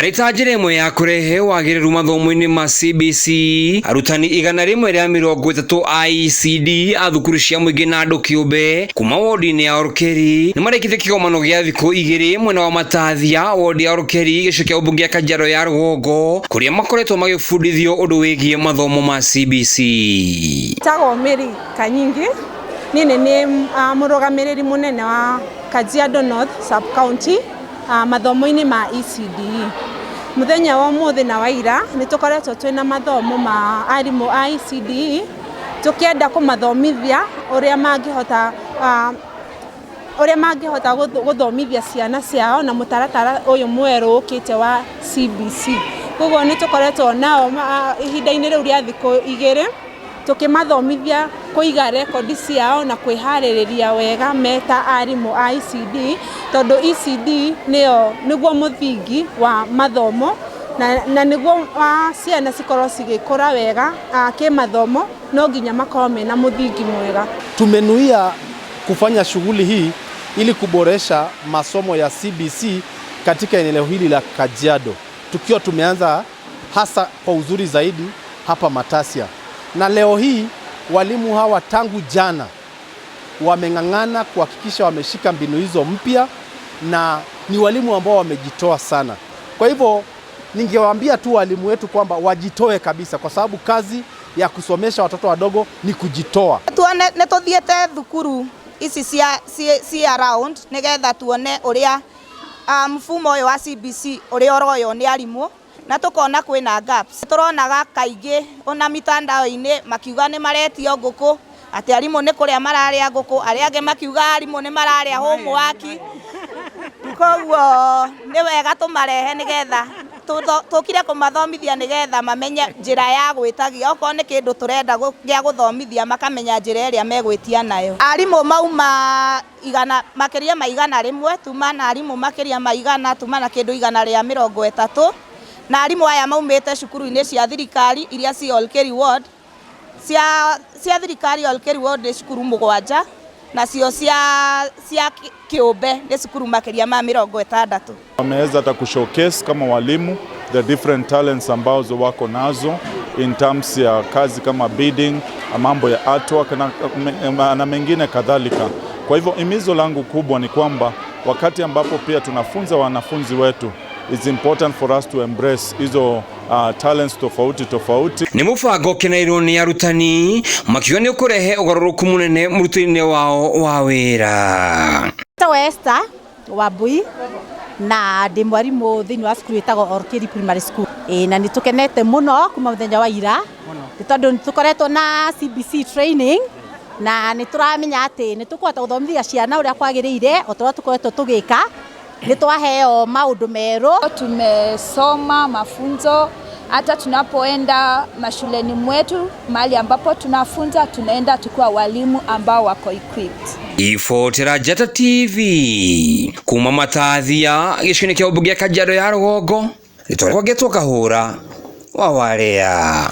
Arĩ ta njĩra ĩmwe ya kũrehe wagĩrĩru mathomo-inĩ ma CBC, arutani 130 a ECD a thukuru cia mũingĩ na andũ kĩũmbe kuma wodi-inĩ ya Olkeri nĩ marĩkĩtie kĩgomano gĩa thikũ igĩrĩ mwena wa Matathia, wodi ya Olkeri, gĩcigo kĩa ũmbunge ya Kajiado ya rũgongo, kũrĩa makoretwo magĩbundithio ũndũ wĩgiĩ mathomo ma CBC. Njĩtagwo Mary Kanyingi, niĩ nĩ niĩ mũrũgamĩrĩri mũnene wa Kajiado North Sub County mathomo-inĩ ma ECDE. Mũthenya wa ũmũthĩ na wa ira nĩ tũkoretwo twĩna mathomo ma arimũ a ECDE tũkĩenda kũmathomithia ũrĩa mangĩhota ũrĩa mangĩhota gũthomithia ciana ciao na mũtaratara ũyũ mwerũ ũkĩte wa CBC. Koguo nĩ tũkoretwo nao ihinda-inĩ rĩu rĩa thikũ igĩrĩ tũkĩmathomithia kũiga rekondi ciao na kwĩharĩrĩria wega me ta arimũ a ECD, tondũ ECD nĩyo nĩguo mũthingi wa mathomo na nĩguo ciana cikorwo cigĩkũra wega kĩmathomo no nginya makorwo mena mũthingi mwega. Tumenuia kufanya shughuli hii ili kuboresha masomo ya CBC katika eneo hili la Kajiado, tukiwa tumeanza hasa kwa uzuri zaidi hapa Matasia, na leo hii walimu hawa tangu jana wameng'ang'ana kuhakikisha wameshika mbinu hizo mpya, na ni walimu ambao wamejitoa sana. Kwa hivyo ningewaambia tu walimu wetu kwamba wajitoe kabisa, kwa sababu kazi ya kusomesha watoto wadogo ni kujitoa. Tuone nĩ tũthiĩte thukuru ici cia around nĩgetha tuone ũrĩa mfumo ũyũ wa CBC ũrĩa ũroywo nĩ arimũ na tũkona kwĩna gaps. Tũronaga kaingĩ ona mitandao-inĩ makiuga nĩ maretio ngũkũ, atĩ arimũ nĩ kũrĩa mararĩa ngũkũ, arĩa angĩ makiuga arimũ nĩ mararĩa homework. Koguo nĩ wega tũmarehe nĩgetha tũkire kũmathomithia nĩgetha mamenye njĩra ya gwĩtagia, okorwo nĩ kĩndũ tũrenda gĩa gũthomithia makamenya njĩra ĩrĩa megwĩtia nayo. Arimũ mauma igana, makĩria ma 100, tuma na arimũ makĩria ma 100, tuma na kĩndũ 130, na arimũ aya maumĩte cukuru-inĩ cia thirikari iria ci Olkeri Ward, cia thirikari Olkeri Ward nĩ cukuru 7, nacio cia kĩũmbe nĩ cukuru makĩria ma 60. Wameweza hata kushowcase kama walimu the different talents ambazo wako nazo in terms ya kazi kama beading, mambo ya artwork na mengine kadhalika. Kwa hivyo himizo langu kubwa ni kwamba wakati ambapo pia tunafunza wanafunzi wetu, it's important for us to embrace hizo talents tofauti tofauti. Nĩ mũbango ũkeneirwo nĩ arutani makiuga nĩ ũkũrehe ũgarũrũku mũnene mũrutĩre-inĩ wao wa wĩra. Njĩtagwo Esther Wambui na ndĩ mwarimũ thĩinĩ wa cukuru ĩtagwo Olkeri Primary School. Ĩĩ, na nĩ tũkenete mũno kuma mũthenya wa ira nĩ tondũ nĩ tũkoretwo na CBC training na nĩ tũramenya atĩ nĩ tũkũhota gũthomithia ciana ũrĩa kwagĩrĩire o ta ũrĩa tũkoretwo tũgĩka. Nĩ twaheo maũndũ merũ. Tumesoma mafunzo, hata tunapoenda mashuleni mwetu mahali ambapo tunafunza tunaenda tukiwa walimu ambao wako equipped. Ibotera Njata TV kuma Matathia gĩcigo-inĩ kĩa ũmbunge ya Kajiado ya rũgongo, rĩtwa rĩakwa ngetwo Kahũra wa Warea.